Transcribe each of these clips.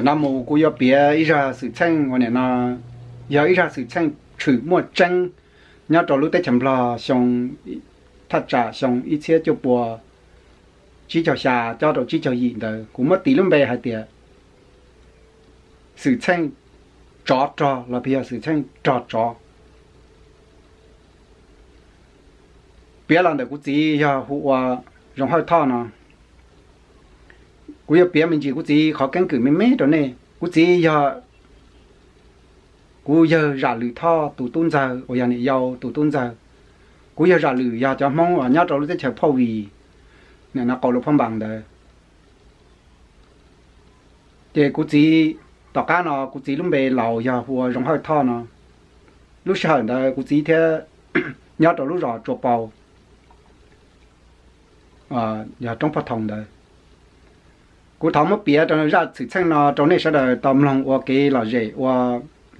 Ntawm no mus kuv yuav piav ib zaj xwm txheej uas nim no yog ib zaj xwm txheej tshwm muaj tseeb nyob rau lub teb chaws Nplog xyoo, thaj tsam xyoo ib txhiab cuaj pua tsib caug xya cob rau tsib caug yim ntawd. Kuv muab tis lub npe hais tias xwm txheej tsov rog los yog xwm txheej rog tsov. Piav los ntawm kuv txiv yog hu ua Zoo Hawj Thoj no. Kuv yuav piav me ntsis kuv txiv qhov keeb kwm me me rau nej. Kuv txiv yog, kuv yawg Zam Lwm Thoj tus tub ntxawg uas yog niam yau tus tub ntxawg. Kuv yawg Zam Lwm yog cov Hmoob uas nyob rau lub teb chaws Phauj Vim, nim no qaum Luas Phaj Npas ntawd. Ces kuv txiv, tom qab no kuv txiv lub npe laus yog hu ua Zoo Hawj Thoj no. Lub sij hawm ntawd kuv txiv thiab nyob rau lub zos Tsua Pau, yog roob Phoj Thoom ntawd. Kuv thov muab piav rau zaj xwm txheej no rau nej sawv daws tau mloog ua kev lom zem ua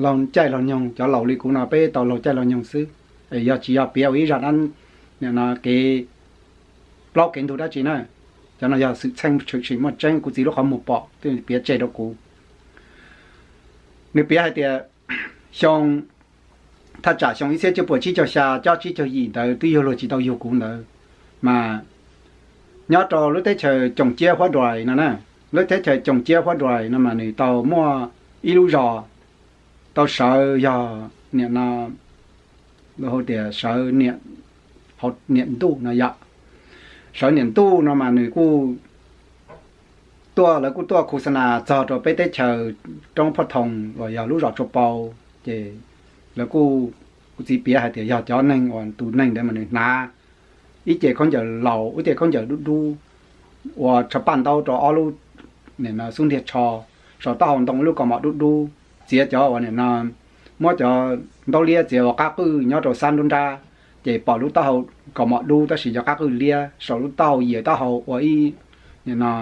laug caij laug nyoog. Cov laus li kuv no peb tau laug caij laug nyoog xwb, es yog tsis yog piav ua ib zaj dab, nim no kev plaub kev ntug dab tsi na. Cov no yog xwm txheej tshwm sim muaj tseeb, kuv txiv lub qhov muag pom twb piav tseg rau kuv. Nws piav hais tias xyoo, thaj tsam xyoo ib txhiab cuaj pua tsib caug xya cob tsib caug yim ntawd twb yug luag tsis tau yug kuv ntawd, mas nyob rau lub teb chaws Coom Ciab Huab Duais no na. Lub teb chaws Coom Ciab Huab Duais no mas nws tau muaj ib lub zos tau sawv yog nim no, hu tias sawv niam, niam ntuj no yom. Sawv niam ntuj no mas nws kuj tuaj, lawv kuj tuaj khu xa nas txog rau peb teb chaws roob Phoj Thoom uas yog lub zos Tsua Pau. Ces lawv kuj, kuv txiv piav hais tias yog cov neeg uas tus neeg ntawd mas nws hnav ib ce khaub ncaws laus, ib ce khaub ncaws dub dub, ua tsho paj ntaub rau ob lub xub ntiag tsho, saum taub hau ntoo ib lub kaus mom dub dub, txiav cov uas nim no, muab cov ntaub liab txiav ua qab qwj nyob rau sab nruab nrab, ces pom lub taub hau kaus mom dub tab sis cov qab qwj liab, saum lub taub hau yias taub hau ua ib, nim no,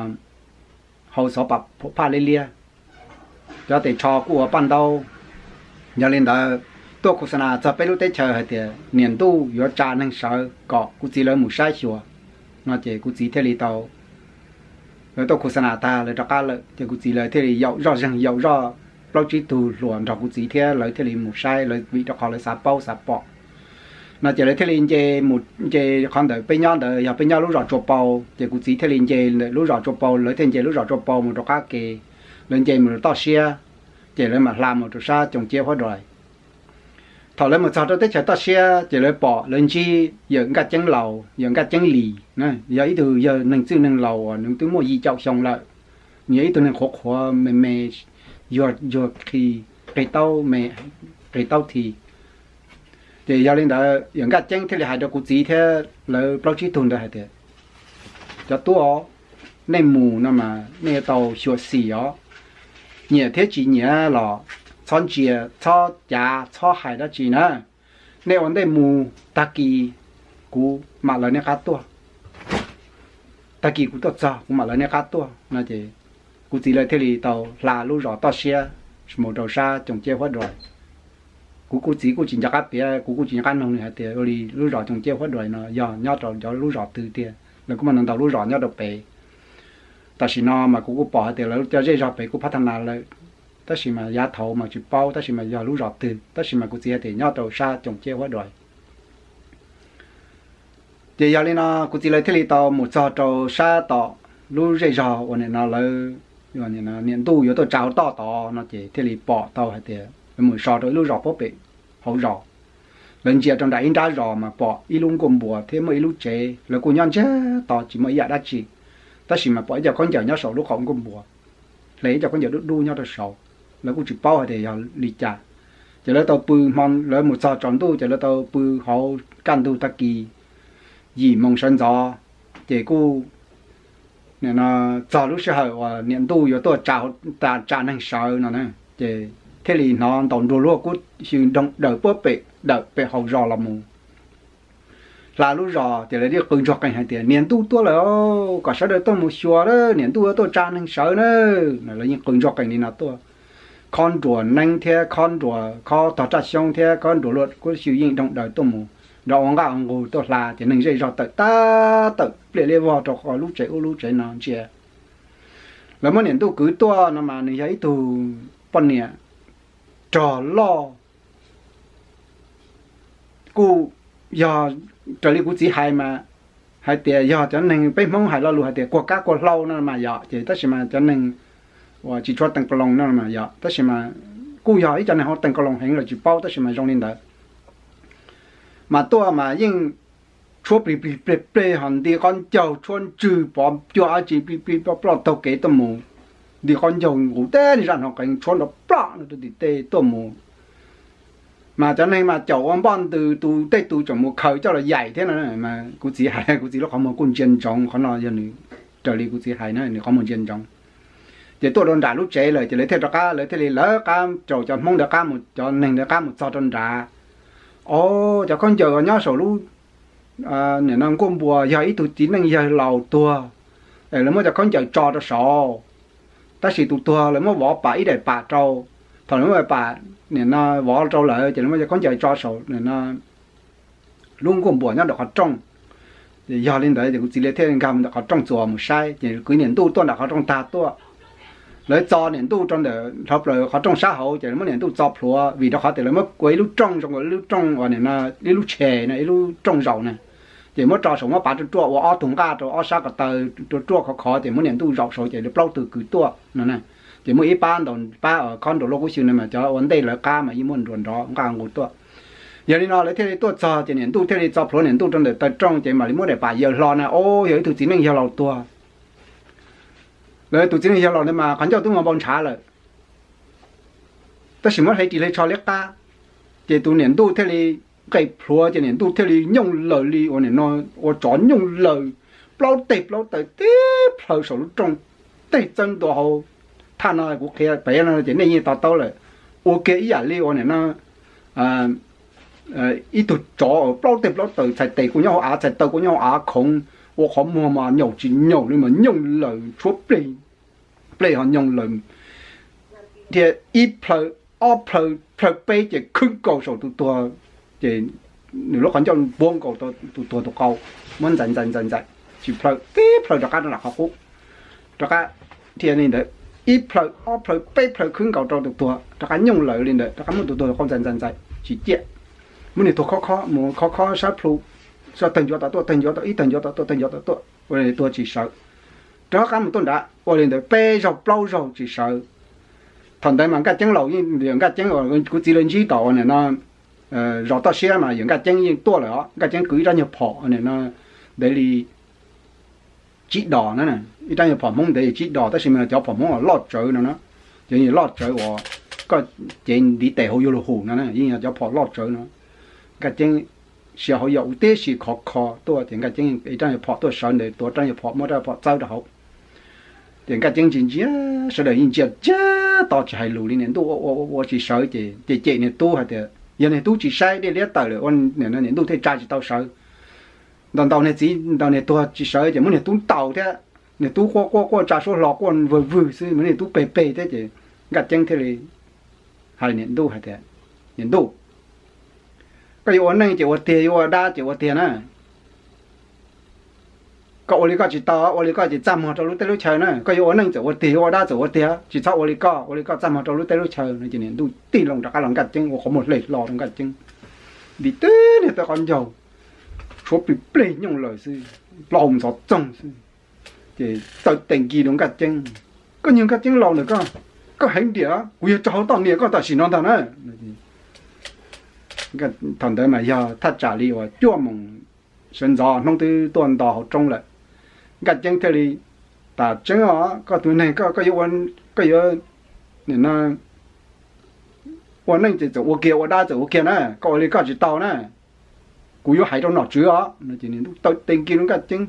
hau xov pam phom phaj liab liab. Cov tes tsho kuj ua paj ntaub. Yog li ntawd, tuaj khu xa nas txog peb lub teb chaws hais tias niam ntuj yuav tsa neeg sawv kom kuv txiv lawv mus saib xyuas no ces kuv txiv thiaj li tau, lawv tuaj khu xa nas tag lawv rov qab lawm ces kuv txiv lawv thiaj li yaum zoj zeeg yaum zoj plaub tsib tug hluas nrog kuv txiv thiab lawv thiaj li mus saib, lawv vim rau qhov lawv xav paub xav pom no ces lawv thiaj li nce mus, nce qhov ntawd peb nyob ntawd yog peb nyob lub zos Tsua Pau ces kuv txiv thiaj li nce ntawm lub zos Tsua Pau, lawv thiaj nce lub zos Tsua Pau mus rau qab ke, lawv nce mus rau toj siab, ces lawv mam hla mus rau sab Coom Ciab Huab Duais. Thaum lawv mus txog rau teb chaws toj siab ces lawv pom lawv ntsib yawm Nkaj Ceeb laus, yawm Nkaj Ceeb Lis, yog ib tug yawg neeg txwj neeg laus uas nws twb muaj yim caum xyoo lawm. Nws yog ib tug neeg qhuav qhuav me me, yuag yuag qhi, qig taub me, qig taub thi. Ces yog li ntawd yawm Nkaj Ceeb thiaj li hais rau kuv txiv thiab lawv plaub tsib tug ntawd hais tias, cov tub, nej mus no mas nej yuav tau xyuam xim os. Nyiam thiab tsis nyiam los txhob ntsia, txhob cav, txhob hais dab tsi na. Nej ua ntej mus, tag kis kuv mam lawv nej qab tuaj. Tag kis kuv tuaj txog kuv mam lawv nej qab tuaj no ces kuv txiv lawv thiaj li tau hla lub zos toj siab mus rau sab Coom Ciab Huab Duais. Kuv, kuv txiv kuj tsis nco qab piav, kuv kuj tsis nco qab nug nws hais tias ua li lub zos Coom Ciab Huab Duais no yog nyob rau cov lub zos twg tiag, lawv kuj muaj ntau ntau lub zos nyob rau pem. Tam sim no mas kuv kuj pom hais tias lawv cov zej zog pem kuj phab thab nas lawm, tab sis mas yav thaud mas tsis paub tab sis mas yog lub zos twg, tab sis mas kuv txiv hais tias nyob rau sab Coom Ciab Huab Duais. Ces yog li no kuv txiv lawv thiaj li tau mus txog rau sab tom lub zej zog uas nim no lawv, niam ntuj yuav tuaj tsa hauv toj tod no ces thiaj li pom tau hais tias lawv mus so rau ib lub zos puag pem hauv zos. Lawv ntsia rau nram ib nrab zos mas pom ib lub nkuaj npuas thiab muaj ib lub tsev, lawv kuj nyob ntsiag to tsis muaj ib yam dab tsi, tab sis mas pom ib co khaub ncaws nyob saum lub qaum nkuaj npuas, hle ib co khaub ncaws dub dub nyob rau saud. Lawv kuj tsis paub hais tias yog li cas. Ces lawv tau pw hmo, lawv mus txog tsaus ntuj ces lawv tau pw hauv kaj ntug tag kis yim moo sawv ntxov, ces kuj txog lub sij hawm uas niam ntuj yuav tuaj tsa neeg sawv no na, ces thiaj li hnov ntaus nruas luag kub xyw nroo daws puag pem, daws pem hauv zos los mus. Hla lub zos ces lawv yeej qw ntsuag qees hais tias niam ntuj tuaj lawm, kom sawv daws tuaj mus xyuas, niam ntuj yuav tuaj tsa neeg sawv na. Lawv yeej qw ntsuag qees li no tuaj. Khob nruas neeb thiab khob nruas, khob tog raj xyoob thiab khob nruas luag kub xyw yeej nroo daws tuaj mus nrov ua nqaj ua nqug tuaj hla ces neeg zej zog tawm tab tawm pliaj liab vog rau qhov lub tsev ub lub tsev no ntsia. Lawv muab niam ntuj kwv tuaj no mas nws yog ib tug poj niam rog loj. Kuj yog raws li kuv txiv hais mas hais tias yog cov neeg peb Hmoob hais lo lus hais tias kuag kab kuag hlau no mas yog ces, tab sis mas cov neeg uas tsis tshua teem ka loos no mas yog, tab sis mas kuj yog ib co neeg ho teem ka loos heev los tsis paub, tab sis mas zoo li ntawd. Mas tuaj mas yeej tshuab plig plig pleg pleg ho nti qab ncaug tshuab ntswg pov cuag dab tsi plig plig ploj ploj taug kev tuaj mus, nti qab ncaug nqus teb zaj hno qees tshuab nrov ploj no rau tim tej tuaj mus. Mas cov neeg mas caum ua npoj ntws, tus tej tus tseem mus khaws coj los yaim thiab no, mas kuv txiv hais, kuv txiv lub qhov muag kuj ntsia ntsoov qhov no, yog nws raws li kuv txiv hais na, nws qhov muag ntsia ntsoov. Ces tuaj rau nram lub tsev lawm ces lawv thiaj rov qab, lawv thiaj li lawv qab rau cov Hmoob ntawd qab mus, cov neeg ntawd qab mus txog rau nrad. O, cov khaub ncaws uas nyob saum lub, nim no nkuaj npuas yog ib tug txiv neej yawg laus tuag, lawv muab cov khaub ncaws tso rau saud, tab sis tus tuag lawv muab vov pam ib daim pam rau. Thaum lawv muab pam nim no vov rau lawm ces lawv muab cov khaub ncaws tso saum nim no lub nkuaj npuas nyob ntawm qhov rooj. Ces yog li ntawd ces kuv txiv li thiaj nkag mus ntawm qhov rooj txuas mus saib ces kwv niam ntuj tuaj nram qhov rooj tag tuaj. Lawv txo niam ntuj rau ntawm dhau plaws qhov rooj sab hauv ces lawv muab niam ntuj txo plhuav vim rau qhov tias lawv muab ua ib lub rooj zoo li lub rooj uas nim no ib lub tshe no, ib lub rooj zaum na. Ces muab tso saum muab pav ruaj ruaj ua ob tug nqaj rau ob sab ko taw ruaj ruaj khov khov ces muab niam ntuj zaum saud ces lawv plaub tug kwv tuaj no na. Ces muaj ib pab ntaus pab khob nruas luaj kub xyw no mas cov ua ntej lawv qab mas yeej muaj nruas nrov nqaj nqus tuaj. Yog li no lawv thiaj li tuaj txog ces niam ntuj thiaj li txo plhuav niam ntuj rau ntawm taw rooj ces mam li muab daim pam yaws hlo na, o, yog ib tug txiv neej yawg laus tuag. Lawv tus txiv neej yawg laus ntawd mas qhov ncauj twb muaj npau ntshav lawm, tab sis muab hle ris hle tsho liab qab. Ces tus niam ntuj thiaj li nqes plhuav ces niam ntuj thiaj li nyooj laws li uas nim no ua tsov nyooj laws, plaub teg plaub taw tib plhaw saum lub rooj, teg txawb ntua hauv. Thaj no kuv qhia pem no ces nej yeej to taub lawm. Ua kiag ib yam li uas nim no ib tug tsov uas plaub teg plaub taw, txhais tes kuj nyob hauv av, txhais taw kuj nyob hauv av khoov, ua qhov muag mas nyaum tsis nyaum li mas nyooj laws tshuab plig, plej ho nyooj laws thiab ib plhaw, ob plhaw, plhaw peb ces khwb nkaus saum tus tuag. Ces nws lub qhov ncauj puab nkaus tus tuag tus qau, muab ntxais ntxais ntxais ntxais, tsis plhaw tib plhaw rov qab rau nram qhov qub. Rov qab thiaj li ntawd, ib plhaw ob plhaw peb plhaw khwb nkaus rau tus tuag rov qab nyooj laws li ntawd, rov qab muab tus tuag tus qau ntxais ntxais ntxais tsis ciaj. Muab niag tuag khob khob mus khob khob sab plhu, sab tawg ncuav tom tuaj tawg ncuav tom, ib tawg ncuav tom tuaj tawg ncuav tom tuaj, ua li tuag tsis sawv. Rov qab mus tuaj nrad ua li ntawd peb zaug plaub zaug tsis sawv. Thaum ntawd mas Nkaj Ceeb laus yeej, Nkaj Ceeb uas kuv txiv lawv ntsib tom uas nim no zos toj siab mas yawg Nkaj Ceeb yeej tuaj lawm os. Nkaj Ceeb kwv ib rab nyuag phom nim no ntev li tsib dos na, ib rab nyuag phom Hmoob ntev li tsib dos tab sis mas cov phom Hmoob uas loj tsawv no na, cov loj tsawv uas koj cev ntiv tes hauv yuav luag hum no na, yeej yog cov phom loj tsawv no. Nkaj Ceeb siv hauv yam ub tib si khov kho tuaj ces Nkaj Ceeb ib rab nyuag phom tuaj sawv ntawd, tuav rab nyuag phom muab rab phom txawb rau hauv. Ces Nkaj Ceeb ntsia ntsia, sawv daws yeej ntsia ntsia to tsis hais lus li, niam ntuj ua ua ua tsis sawv ces ces cem niag tub hais tias yog niag tub tsis saib dej liab tawm lawm ua niam ntuj thiaj tsa tsis tau sawv. Ntaus ntaus niag txiv ntaus niag tuag tsis sawv ces muab niag tub ntaus thiab, niag tub quaj quaj quaj tsa suab hlo quaj vwg vwg xwb, muab niag tub peg peg thiab ces Nkaj Ceeb thiaj li hais niam ntuj hais tias, niam ntuj, koj yuav ua neej ces ua tiag, yuav ua dab ces ua tiag na. Koj ua li koj tsis tau, ua li koj ces txaj muag rau lub teb lub chaw na. Koj yuav ua neej txawm ua tiag, yuav ua dab txawm ua tiag, tsis txhob ua li koj, ua li koj txaj muag rau lub teb lub chaw no. Ces niam ntuj tig loo rov qab los, Nkaj Ceeb ua qhov muag hle hlo rau Nkaj Ceeb, nti tib niag tawb qab ncaug, tshuav plig pleg nyooj laws xwb, plaub ntxhov txoog xwb. Ces taw tes nkig rau Nkaj Ceeb, koj niag Nkaj Ceeb laus ntawm koj, koj heev diam, kuv yuav tso hauv toj nias koj tam sim no ntag na. Thaum ntawd mas yog thaj tsam li uas cuaj moos sawv ntxov, hnub twb tuaj nto hauv roob lawm. Nkaj Ceeb thiaj li, tam tseeb os, koj tus neeg koj, koj yuav ua, koj yuav ua neej ces txawm ua kiag, ua dab txawm ua kiag na, koj ua li koj tsis tau na. Kuv yuav hais rau nom tswv os. Taw tes nkig rau Nkaj Ceeb,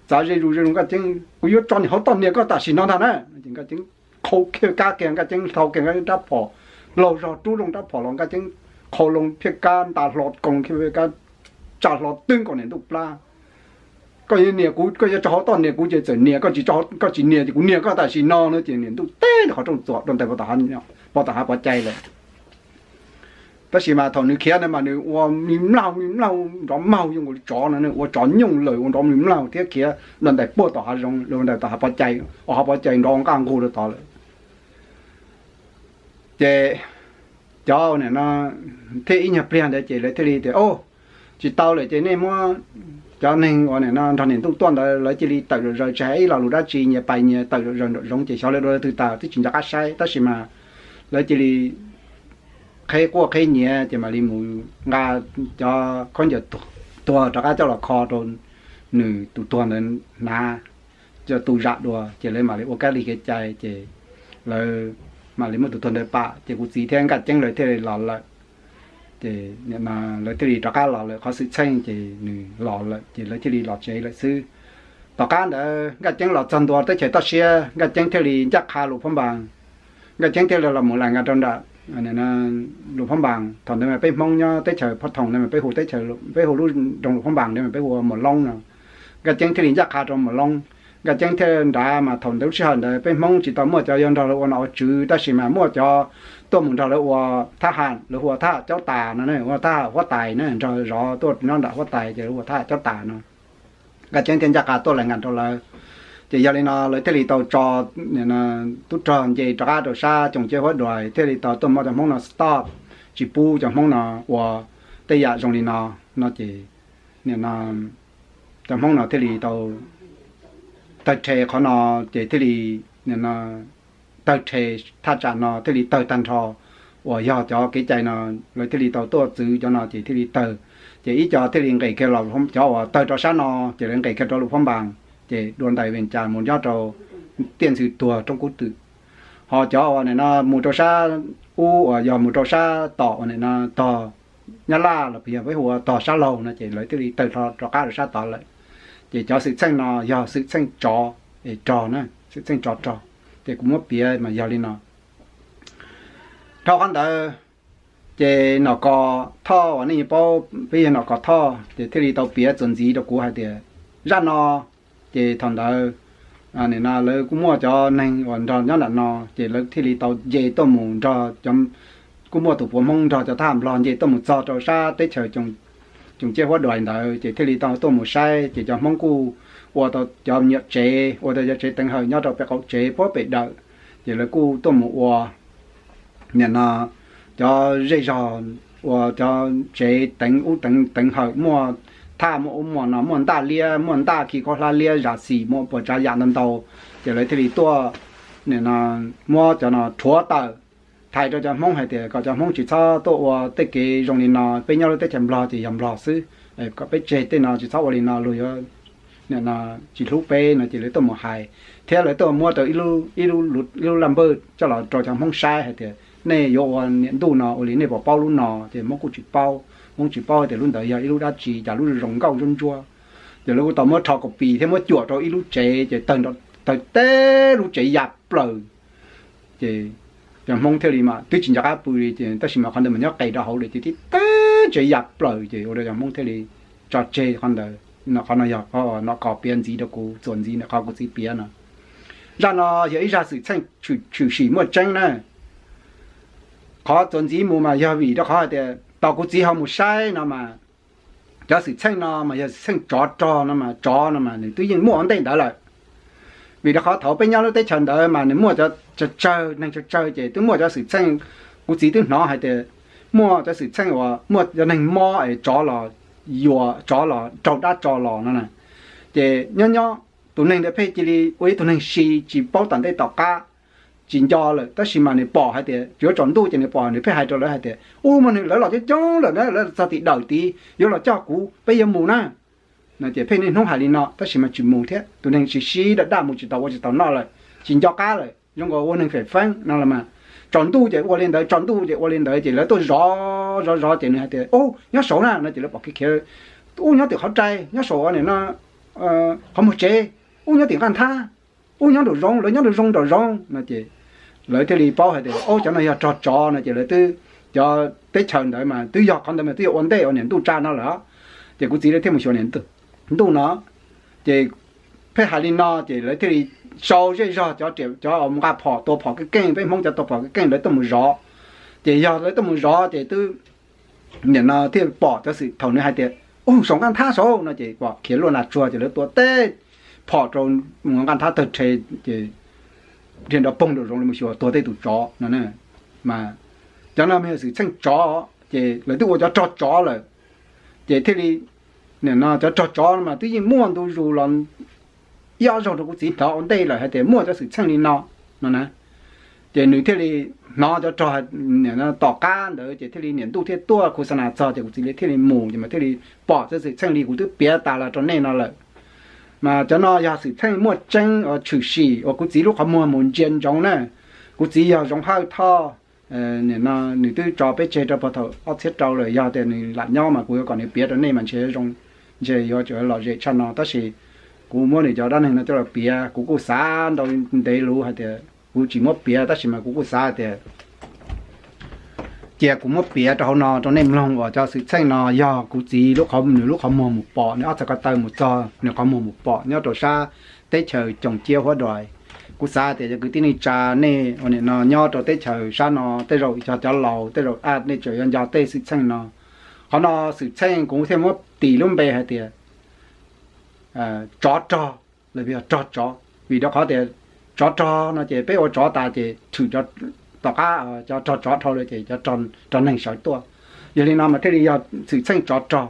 txav ze zus ze zus Nkaj Ceeb, kuv yuav tso niag hauv toj nias koj tam sim no ntag na. Nkaj Ceeb qhau kiag kab kiag, Nkaj Ceeb hlau kiag rab phom, laug zog rub loo rab phom los Nkaj Ceeb qhau loo phiaj kab nta hlo koos kiag, tsa hlo twb nkaus niam ntuj plab. Koj yuav nias kuv, koj yuav tso hauv toj nias kuv ces txawm nias, koj tsis, koj tsis nias ces kuv nias koj tam sim no no. Ces niam ntuj teb qhov rooj txuas rau ntawm pov tom hav pov cai lawm. Tab sis mas thaum nws khiav ntawd mas nws ua mlig mlaug mlig mlaug nrov maug zoo nkaus li tsov no, nws ua tsov nyooj lawm ua nrov mlig mlaug thiab khiav dua ntais puag tom hav zoov, dua ntais tom hav pov cai, ua hav pov cai nrov nqaj nqug rau tod lawm. Ces cov nim no thiaj ib nyuag pliag ntawd ces lawv thiaj li tias, Au, tsis tau lawm ces nej muab cov neeg uas nim no nrog niam ntuj tuaj ntawd lawv cia li tawm zom zaws, tsis hais ib lo lus dab tsi, nyias pais nyias tawm zom zaws nraum zoov ces xyov lawv dua leej twg tas twb tsis nco qab saib. Tab sis mas lawv cia li qheb quaj qheb nyiav ces mam li mus nqa cov khaub ncaws tuag rov qab coj los kho rau nws tus tuag ntawd hnav, coj tu zam dua ces lawv mam li ua kab li kev cai ces lawv mam li muab tus tuag ntawd pam ces kuv txiv thiab Nkaj Ceeb lawv thiaj li los lawm. Ces lawv thiaj li rov qab los lawm, qhov xwm txheej ces nws los lawm ces lawv thiaj li los tsev lawm xwb. Tom qab ntawd Nkaj Ceeb los txog ntua teb chaws toj siab, Nkaj Ceeb thiaj li ncaj qha Lus Phob Npas. Nkaj Ceeb thiaj li los mus lais nkas rau nram Lus Phob Npas. Thaum ntawd mas peb Hmoob nyob teb chaws Phob Thoom ntawd mas peb hu teb chaws, peb hu lub nroog Lus Phob Npas ntawd mas peb hu ua Muas Loob no. Nkaj Ceeb thiaj li ncaj qha rau Muas Loob. Nkaj Ceeb thiaj nrad mas thaum ntawd lub sij hawm ntawd peb Hmoob tsis tau muaj cov yuav nrog lawv ua nom ua tswv, tab sis mas muaj cov tuaj mus nrog lawv ua thab ham, lawv hu ua thab ham caub tas no, ua thab ham huab tais na, nrog zov tuaj nyob nram huab tais ces lawv hu ua thab ham caub tas no. Nkaj Ceeb thiaj ncaj qha tuaj lais nkas rau lawv. Ces yog li no lawv thiaj li tau tso tub rog nce rov qab rau sab Coom Ciab Huab Duas, thiaj li tau tuaj muab cov Hmoob no stop, tsis pub cov Hmoob no ua tej yam zoo li no. No ces nim no cov Hmoob no thiaj li tau tawg rhe qhov no, ces thiaj li nim no tawg rhe thaj tsam no thiaj li tawg tag nrho. Uas yog cov kev cai no lawv thiaj li tau tuaj txwv cov no ces thiaj li tawg. Ces ib co thiaj li nqis kiag los, cov uas tawg rau sab no ces lawv nqis kiag rau Lus Phob Npas, ces dua ntais Vees Cas mus nyob rau Tiaj Ntxhw Tuag Roob Kub Twm. Ho cov uas nim no mus rau sab ub uas yog mus rau sab tom uas nim no tog Nyab Laj los puas yog peb hu ua tog sab laug no ces lawv thiaj li tawg rov qab rau sab tod lawm. Ces cov xwm txheej no yog xwm txheej tsov es rog na, xwm txheej tsov rog, ces kuv muab piav mas yog li no. Dhau qhov ntawd ces Nom Kos Thoj uas nej yeej paub peb yog Nom Kos Thoj ces thiaj li tau piav txuas ntxiv rau kuv hais tias zaj no ces thaum ntawd nim no lawv kuj muaj cov neeg uas nrog nyob nram no ces lawv thiaj li tau nce tuaj mus nrog, kuj muaj tus puav Hmoob nrog cov thab ham Nplog nce tuaj mus txog rau sab teb chaws Coom Ciab Huab Duas ntawd ces thiaj li tau tuaj mus saib ces cov Hmoob kuj ua tau cov nyuam tsev, ua tau cov tsev teev hawm nyob rau pem qaum tsev puag pem dawm. Ces lawv kuj tuaj mus ua nim no cov zej zog, ua cov tsev teev ub teev hawm, muaj thaj, muaj ub muaj no, muaj ntaj liab, muaj ntaj khi khaub hlab liab zam xim, muaj puas tsav yam ntau ntau. Ces lawv thiaj li tuaj nim no muab cov no rhuav tawm, thaiv rau cov Hmoob hais tias kom cov Hmoob tsis txhob tuaj ua tej kev zoo li no, peb nyob lub teb chaws Nplog ces yog Nplog xwb, kom peb tseg tej no tsis txhob ua li no, luag yuav nim no tsis hlub peb no ces lawv tuaj mus hais, thiab lawv tuaj muab rau ib lub laj npawj coj los rau cov Hmoob saib hais tias nej yuav ua niam ntuj no ua li nej puas paub lub no, ces Hmoob kuj tsis paub, Hmoob tsis paub tias lub ntawd yog ib lub dab tsi, cas lub zoo zoo nkauj ntsuab ntsuab. Ces lawv kuj tau muab rho kaus pis thiab muab cuam rau ib lub tsev ces tawg, tawg teb lub tsev ya plaws. Ces cov Hmoob thiaj li mas twb tsis nco qab pw li ces tab sis mas qhov ntawd mas nyob qis rau hauv lawm ces tib teb tsev ya plaws ces ua rau cov Hmoob thiaj li tso tseg qhov ntawd. No qhov no yog Nom Kos piav ntxiv rau kuv, txuas ntxiv ntawm qhov kuv txiv piav no. Zaj no yog ib zaj xwm txheej tshwm sim muaj tseeb na. Qhov txuas ntxiv mus mas yog vim rau qhov hais tias tos kuv txiv ho mus saib no mas cov xwm txheej no mas yog xwm txheej tsov rog no mas tsov no mas nws twb yeej muaj ua ntej ntawd lawm. Vim rau qhov thaum peb nyob lub teb chaws ntawd mas nws muaj cov tsawg tsawg neeg tsawg tsawg ces twb muaj cov xwm txheej. Kuv txiv twb hnov hais tias muaj cov xwm txheej uas muaj cov neeg mob es tsov los yuam, tsov los raug dab tso los no na. Ces nyob nyob tus neeg ntawd pheej cia li ua ib tug neeg si tsis paub tom ntej tom qab, tsis nco lawm tab sis mas nws pom hais tias yuav tsaus ntuj ces nws pom, nws pheej hais rau lawv hais tias, Ub, muaj neeg lawv los coob coob lawm na, lawv txog tim dawm tid yuav los coj kuv, peb yuav mus na. No ces pheej niaj hnub hais li no tab sis mas tsis mus thiab, tus neeg tsis sib daj daj mus tsis tau ua tsis tau noj lawm, tsis nco qab lawm, zoo nkaus ua neeg fem feeb no los mas. Tsaus ntuj ces ua li ntawd, tsaus ntuj ces ua li ntawd ces lawv tuaj zov zov zov ces nws hais tias, Ub, nyob saud na, no ces lawv pom khiav khiav, Ub, nyob tim qhov rai, nyob saud no, qhov muag tsev, Ub, nyob tim nqaj nthab, Ub, nyob nraum zoov, lawv nyob nraum zoov nraum zoov no ces lawv thiaj li paub hais tias, Ub, cov no yog rog tsov no ces lawv twb, cov teb chaws ntawd mas twb yog qhov ntawd mas twb yog ua ntej uas niam ntuj tsa no lawm. Ces kuv txiv lawv thiaj mus xyuas niam ntuj no ces pheej hais li no ces lawv thiaj li sau zej zog cov, cov nqa phom, tua phom keej keej, peb Hmoob cov tua phom keej keej lawv tuaj mus zov. Ces yog lawv tuaj mus zov ces twb nim no thiaj pom cov xwm thaum nws hais tias, ub, saum nqaj nthab saud no ces pom khiav luaj nag tsuag ces lawv tua teb phom rau nqaj nthab tawg rhe ces dhia nrov poog rau zoov li mus xyuas tuag tej tus tsov no. Mas cov no mas yog xwm txheej tsov, ces lawv twb ua cov rog tsov lawm, ces thiaj li, nim no cov rog tsov mas twb yeej muaj ntu zus los ib ob zaug rau kuv txiv hnov ua ntej lawm hais tias muaj cov xwm txheej li no no na. Ces nws thiaj li hnov cov rog, nim no tom qab ntawd ces thiaj li niam ntuj thiaj tuaj khu xa nas txog ces kuv txiv li thiaj li mus ces mas thiaj li pom cov xwm txheej li kuv twb piav tas los rau nej no lawm. Mas cov no yog xwm txheej muaj tseeb uas tshwm sim uas kuv txiv lub qhov muag mus ntsia ntsoov na. Kuv txiv yog Zoov Hawj Thoj, nim no nws twb tso peb tseg rau puag thaum ob txhiab rau lawm, yog tias nws lam nyob mas kuv yuav kom nws piav rau nej mas ntshe zoo, ntshe yuav lom zem tshaj no, tab sis kuv muab nws cov dab neeg no coj los piav, kuv kuj xav ntau ntev lus hais tias kuv tsis muab piav, tab sis mas kuv kuj xav hais tias cia kuv muab piav rau hauv no rau nej mloog uas cov xwm txheej no yog kuv txiv lub qhov, nws lub qhov muag mus pom, nws ob txhais ko taw mus txog nws qhov muag mus pom nyob rau sab teb chaws Coom Ciab Huab Dais. Kuv xav tias cov kwv tij neej tsa, nej uas nim no nyob rau teb chaws sab no tej zaum yog cov laus tej zaum nej tseem yuav nco tej xwm txheej no. Qhov no xwm txheej kuv thiaj muab tis lub npe hais tias tsov rog los yog rog tsov, vim rau qhov tias tsov rog no ces peb ua tsov tas ces rhwm tom qab cov rog tsov dhau lawm ces cov rog neeg sawv tuaj. Yog li no mas thiaj li yog xwm txheej tsov rog.